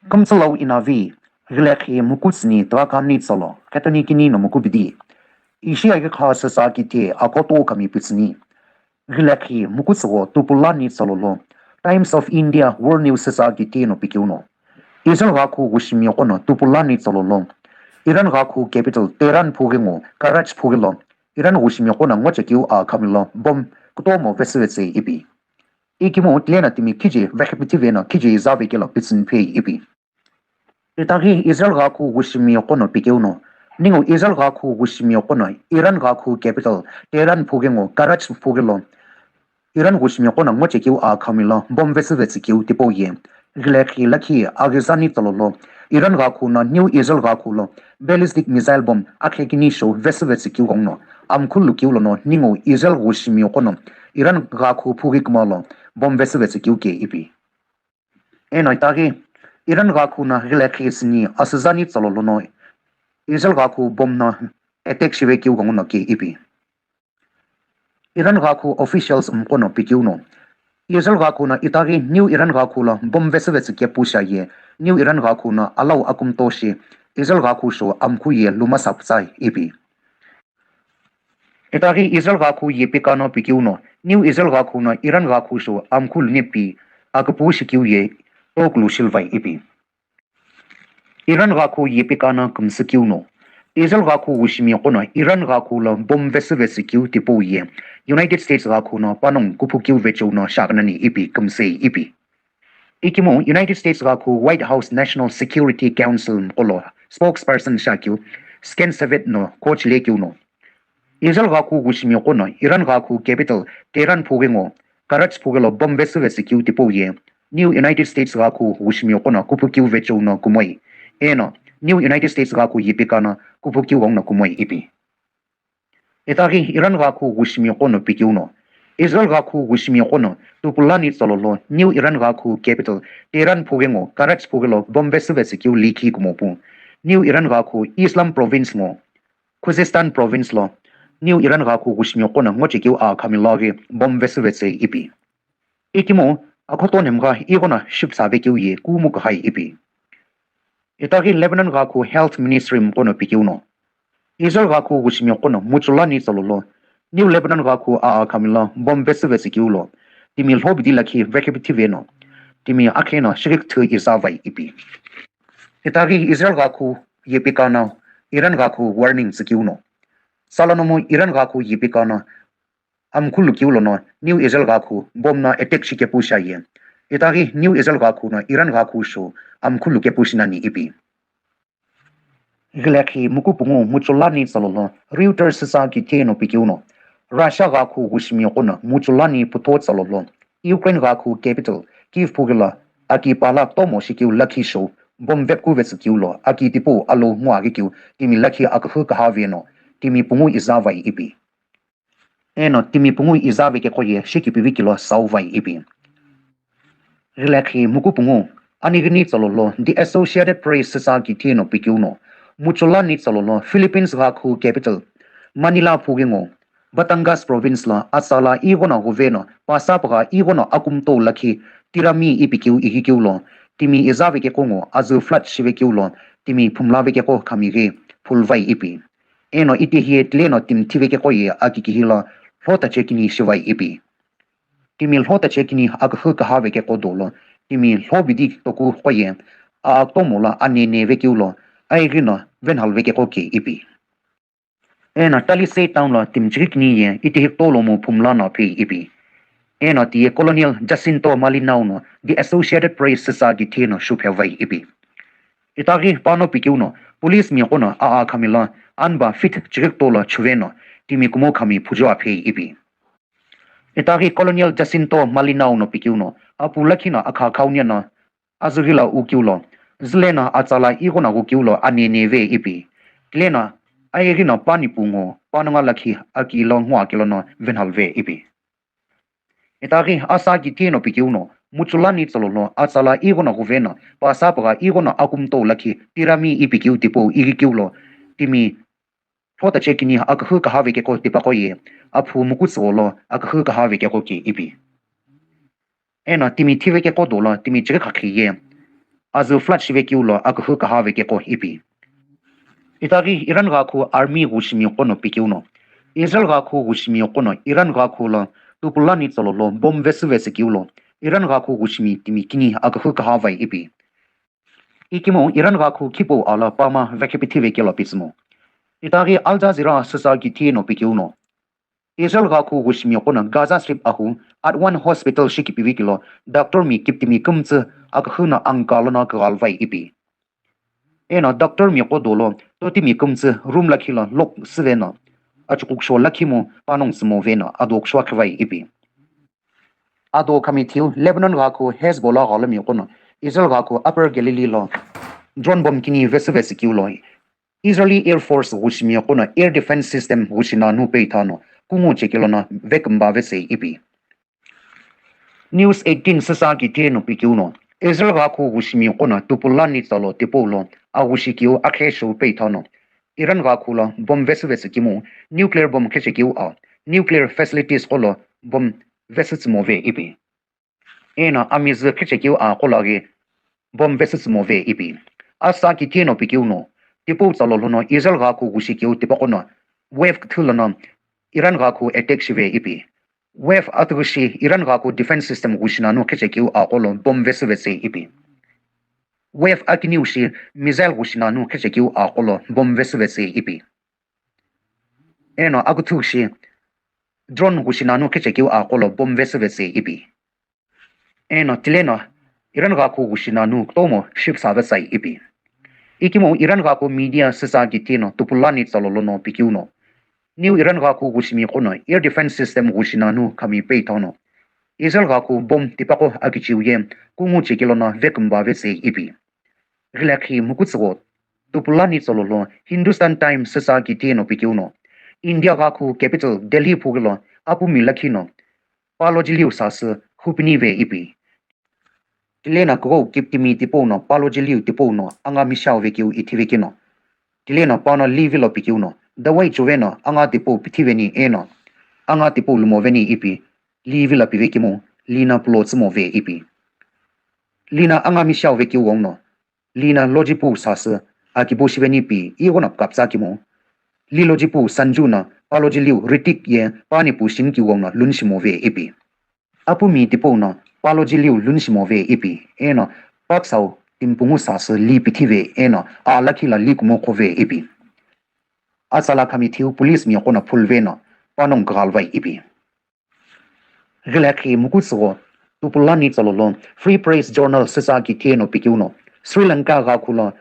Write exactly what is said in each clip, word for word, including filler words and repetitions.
Kümtsülau inavi, ghilekhi mukutsüni tügha kümni tsalo, khetoni kini no mukubidi. Ishi aghi kha sasa kithe akoto kami pitsüni. Ghilekhi mukutsügho tupulani tsalolo, Times of India World News sasa kithe no pikeuno. Israel ghakhu wushimi yokono tupulani tsalolo, Iran ghakhu capital Tehran phughi ngo Karaj phughi lo, Iran wushimi yokono ngochekeu a khamilo bomb kutomo vesüvetsü ipi. Ikemu tilena timi khiji vekhipithi veno khiji izave kelo pitsüni phei ipi. Itaghi Israel ghakhu wushimi yokono pikeuno, ningu Israel ghakhu wushimi yokono Iran ghakhu capital Tehran phughi ngo Karaj phughi lo, Iran wushimi yokono ngochekeu a khamilo bomb vesüvetsü keu tipau ye. Ghilekhi lakhi aghizani tsalolo, Iran ghakhu no New Israel ghakhu lo ballistic missile bomb akhekini show vesüvetsü keu gongno, amkhulu keu lono ningu Israel wushimi yokono Iran ghakhu phughi kumalo bomb vesüvetsü keu ke ipi. Eno itaghi Iran ghakhu no ghilekhi sini asüzani tsalolo no Israel ghakhu bomb no attack shive keu gongno ke ipi. Iran ghakhu officials mkono pikeuno, Israel ghakhu no itaghi New Iran ghakhu lo bomb vesüvetsü kepu shiaye, New Iran ghakhu no alau akumto shi, Israel ghakhu show amkhu ye lumasa pütsai ipi. Itaghi Israel ghakhu yepikano pikeuno, New Israel ghakhu no Iran ghakhu show amkhu lunipi akupu shikeu ye tokulu shilvai ipi. Iran ghakhu yepikano kümsükeuno, Israel ghakhu wushimi yokono Iran ghakhu lo bomb vesüvetsü keu tipau ye, United States ghakhu no panongu kuphu keu vecheu no shaghinani ipi kümsei ipi. Ikemu United States ghakhu White House National Security Council mkolo spokesperson shakeu Ken Savage no khochile keuno, Israel ghakhu wushimi yokono Iran ghakhu capital Tehran phughi ngo Karaj phughi lo bomb vesüvetsü keu tipau ye, New United States ghakhu wushimi yokono kuphu keu vecheu no kumoi. Eno New United States ghakhu yepikano kuphu keu gongno kumoi ipi. Itaghi Iran ghakhu wushimi yokono pikeuno, Israel ghakhu wushimi yokono tupulani tsalolo New Iran ghakhu capital Tehran phughi ngo Karaj phughi lo bomb vesüvetsü keu likhi kumopu, New Iran ghakhu Islam province ngo Khuzestan province lo New Iran ghakhu wushimi yokono ngochekeu a khamilo ghi bomb vesüvetsü ipi. Ikemu akhoto nemgha ighono shipüsave keu ye kumu kahai ipi. Itaghi Lebanon ghakhu health ministry mkono pikeuno, Israel ghakhu wushimi yokono muchulani tsalolo New Lebanon ghakhu a khamilo bomb vesüvetsü keu lo, timi lhobidi lakhi vekhipithi veno, timi akheno shighikthu izavai ipi. Itaghi Israel ghakhu yepikano Iran ghakhu warning tsükeuno, salonomu Iran ghakhu yepikano amkhulu keu lono New Israel ghakhu bomb no attack shikepu shiaye, itaghi New Israel ghakhu no Iran ghakhu show amkhulu kepu shinani ipi. Ghilekhi mukupungu muchulani tsalolo Reuters sisa kithe no pikeuno, Russia ghakhu wushimi yokono muchulani putho tsalolo Ukraine ghakhu capital Kyiv phughi lo aki pala tomo shikeu lakhi show bomb vekuvetsü keu lo aki tipau alu nguaghi keu timi lakhi akühü kahave no timi pungu izavai ipi. Eno timi pungu izave keqo ye shikipivi kilo sauvai ipi. Ghilekhi mukupungu anighini tsalolo The Associated Press sisa kithe no pikeuno, muchulani tsalolo Philippines ghakhu capital Manila phughi ngo Batangas province lo atsala ighono ghuveno pasapgha ighono akumto lakhi tirami ipi keu ighikeu lo, timi izave keqo ngo azü flood shive keu lo, timi phumlave keqo khami ghi phulvai ipi. Eno itehi ye tileno timi thive keqo ye aki kihi lo lhota chekini shivai ipi. Timi lhota chekini akühü kahave keqo dolo, timi lhobidi toku qo ye a aktomo lo anene vekeu lo, aighi no venhalve keqo ke ipi. Eno Talisay town lo timi chighi kini ye itehi tolomu phumla no phei ipi. Eno tiye Colonel Jacinto Malinao no The Associated Press sisa kithe no shuphevai ipi. Itaghi pano pikeuno police miqo no a a khamilo anba feet chighi kutola chuveno timi kumo khami phujo aphei ipi. Itaghi Colonel Jacinto Malinao no pikeuno apu lakhi no akha khaunia no azüghila ukeu lo, züle no atsala ighono ghukeu lo aneneve ipi. Tile no ayeghi no pani pungo panonga lakhi aki lo ngo akelo no venhalve ipi. Itaghi asa kithe no pikeuno muchulani tsololo atsala ighono ghuveno pasapgha ighono akumto lakhi tirami ipikeu tipau ighikeu lo timi lhota chekini akühü kahave keqo tipaqo ye aphu mukutsügho lo akühü kahave keqo ke ipi. Eno timi thive keqo dolo timi chighi khakhi ye azü flood shive keu lo akühü kaha ve keqo ipi. Itaghi Iran ghakhu army ghushimi qo no pikeu no, Israel ghakhu ghushimi qo no Iran ghakhu lo tupulani tsalo lo bomb vesü vesü keu lo Iran ghakhu ghushimi timi kini akühü kaha vai ipi. Ikemu Iran ghakhu khipau ala pama vekhe pithive kelo pitsümo. Itaghi Al Jazeera süsa kithi no pikeu no, Israel ghakhu ghushimi qo no Gaza Strip ahu Adwan Hospital shikipivi kelo doctor mi kiptimi kümtsü akühü no angka lono kighalvai ipi. Eno doctor mi qo dolo totimi kümtsü room lakhi lo lock süve no achukuksho lakhi mu panong sümo ve no adoksho akhivai ipi. Ado khami thiu Lebanon ghakhu Hezbollah ghalomi qo no Israel ghakhu Upper Galilee lo drone bomb kini vesü vesü keu lo Israeli Air Force ghushimi qo no air defense system ghushi nanu peitha no kungu chekelo no vekümba vesü ipi. News eighteen süsa kithi no pikeu no Israel ghakhu ghushimi qo no tupulani tsalo tipau lo aghushi keu akhe shou peitha no Iran ghakhu lo bomb vesü vesü kimu nuclear bomb khechekeu a nuclear facilities qo lo bomb vesü tsümo ve ipi. Eno amizü khechekeu a qo lo ghi bomb vesü tsümo ve ipi. Asa kithi no pikeu no tipau tsalo lono Israel ghakhu ghushi keu tipaqo no wave küthü lono Iran ghakhu attack shive ipi. Wave atughushi Iran ghakhu defense system ghushi nanu khechekeu a qo lo bomb vesü vesü ipi. Wave akiniu shi missile ghushi nanu khechekeu a qo lo bomb vesü vesü ipi. Eno akuthu shi drone ghushi nanu khechekeu a qo lo bomb vesü vesü ipi. Eno tileno Iran ghakhu ghushi nanu kutomo shipsa vesü ipi. Ikemu Iran ghakhu media süsa kithi no tupulani tsalo lono pikeu no New Iran ghakhu ghushimi qo no air defense system ghushi nanu khami peitha no Israel ghakhu bomb tipaqo akichiu ye kungu chekelo no vekümba vesü ipi. Ghilakhi mukutsügho tupulani tsalo lo Hindustan Times süsa kithi no pikeu no India ghakhu capital Delhi phughi lo apumi lakhi no paloji liu sasü hupini ve ipi. Tileno kugho kiptimi tipau no paloji liu tipau no anga mishau vekeu ithive keno. Tileno pano li vilo pikeu no dawai chuve no anga tipau pithive ni eno anga tipau lumo veni ipi. Li vilo pive kemu lino pulo tsümo ve ipi. Lino anga mishau vekeu ghenguno lino loji pu sasü akipu shiveni pi ighono kapsa kemu. Li loji pu Sanju no paloji liu Ritik ye pani pu shini keu ghenguno lunshimo ve ipi. Apumi tipau no paloji liu lunshimo ve ipi eno paksau timpungu sasü li pithive eno a lakhi lo li kumo qhove ipi. Atsala khami thiu police mi qo no phulve no panong kighalvai ipi. Ghilakhi mukutsügho tupulani tsalo lo Free Press Journal süsa kithi no pikeu no Sri Lanka ghakhu lo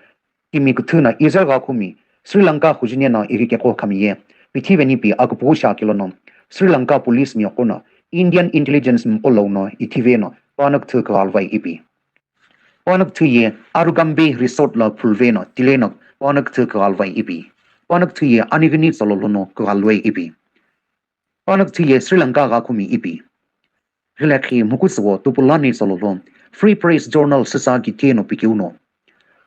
timi küthü no Israel ghakhu mi Sri Lanka hujine no ighi keqo khami ye pithive ni pi akupu sha kelo no Sri Lanka police mi qo no Indian intelligence mqo lo no ithive no panoküthü kighalvai ipi. Panoküthü ye Arugambe resort lo phulve no tileno panoküthü kighalvai ipi. Panoküthü ye anighini tsalo lono kighalvai ipi. Panoküthü ye Sri Lanka ghakhu mi ipi. Ghilakhi mukutsügho tupulani tsalo lo Free Press Journal süsa kithi no pikeu no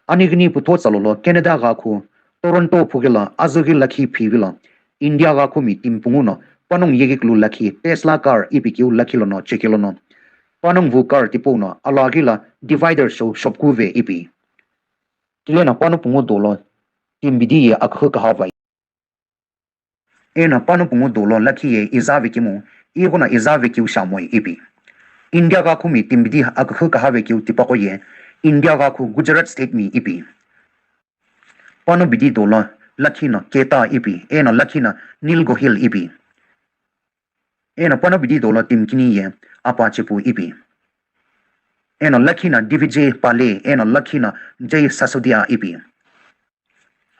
anighini putho tsalo lo Canada ghakhu Toronto phughi lo azüghi lakhi phivi lo India ghakhu mi timpungu no panong yeghi kulu lakhi Tesla car ipi keu lakhi lono chekelo no panong vu car tipau no alaghi lo divider show shopku ve ipi. Tileno pano pungu dolo timbidi ye akühü kaha vai. Eno pano pungu dolo lakhi ye iza vekemu ighono iza vekeu shamoi ipi. India ghakhu mi timbidi akühü kaha vekeu tipaqo ye India ghakhu Gujarat state mi ipi. Pano bidi dolo lakhi no Keta ipi eno lakhi no Nilgohil ipi. Eno pano bidi dolo timkini ye Apachepu ipi. Eno lakhi no D V J Pale eno lakhi no Jay Sasodia ipi.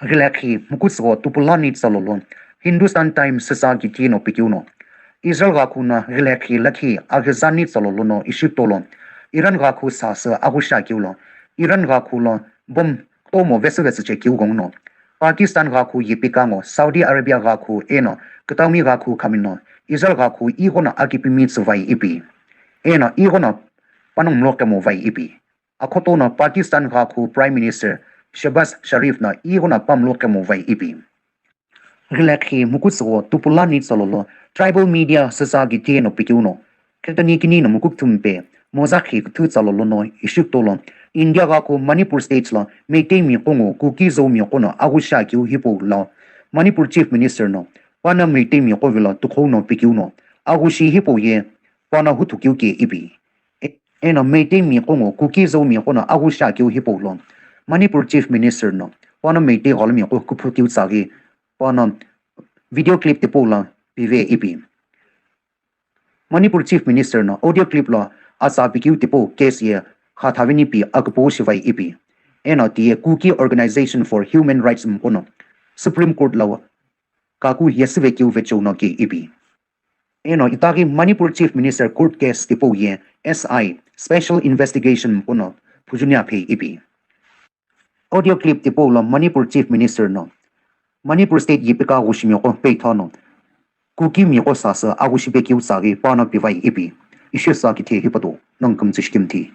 Ghilakhi mukutsügho tupulani tsalo lo Hindustan Times süsa kithi no pikeu no Israel ghakhu no ghilakhi lakhi aghizani tsalo lono Egypt lo Iran ghakhu sasü aghusha keu lo Iran ghakhu lo bomb kutomo vesü vesü che keu ghenguno Pakistan ghakhu yipikango Saudi Arabia ghakhu eno kütaumi ghakhu khamino Israel ghakhu ighono akipimi tsüvai ipi. Eno ighono panong mlo kemo vai ipi. Akhoto no Pakistan ghakhu Prime Minister Shehbaz Sharif no ighono pamlo kemo vai ipi. Ghilakhi mukutsügho tupulani tsalo lo tribal media süsa kithi no pikeu no khetani kini no mukukthumpe mozakhi küthü tsalo lono Egypt lo India ghakhu Manipur state lo Meitei miqo ngo Kuki Zo miqo no aghushi akeu hipau lo Manipur Chief Minister no pano Meitei miqo vilo tukhou no pikeu no aghushi hipau ye pano huthu keu ke ipi. Eno Meitei miqo ngo Kuki Zo miqo no aghushi akeu hipau lo Manipur Chief Minister no pano Meitei gholo miqo kuphukeu tsaghi pano video clip tipau lo pive ipi. Manipur Chief Minister no audio clip lo atsa pikeu tipau case ye khathavini pi akupou shivai ipi. Eno tiye Kuki Organization for Human Rights miqo no Supreme Court lo kaku yesüve keu vecheu no ke ipi. Eno itaghi Manipur Chief Minister court case tipau ye S I, Special Investigation miqo no phujuni aphei ipi. Audio clip tipau lo Manipur Chief Minister no Manipur state yipika aghushi miqo peitha no Kuki miqo sasü aghushi pekeu tsaghi pano pivai ipi. Ishi sa kithe hipatu nang kümtsü shikimthi.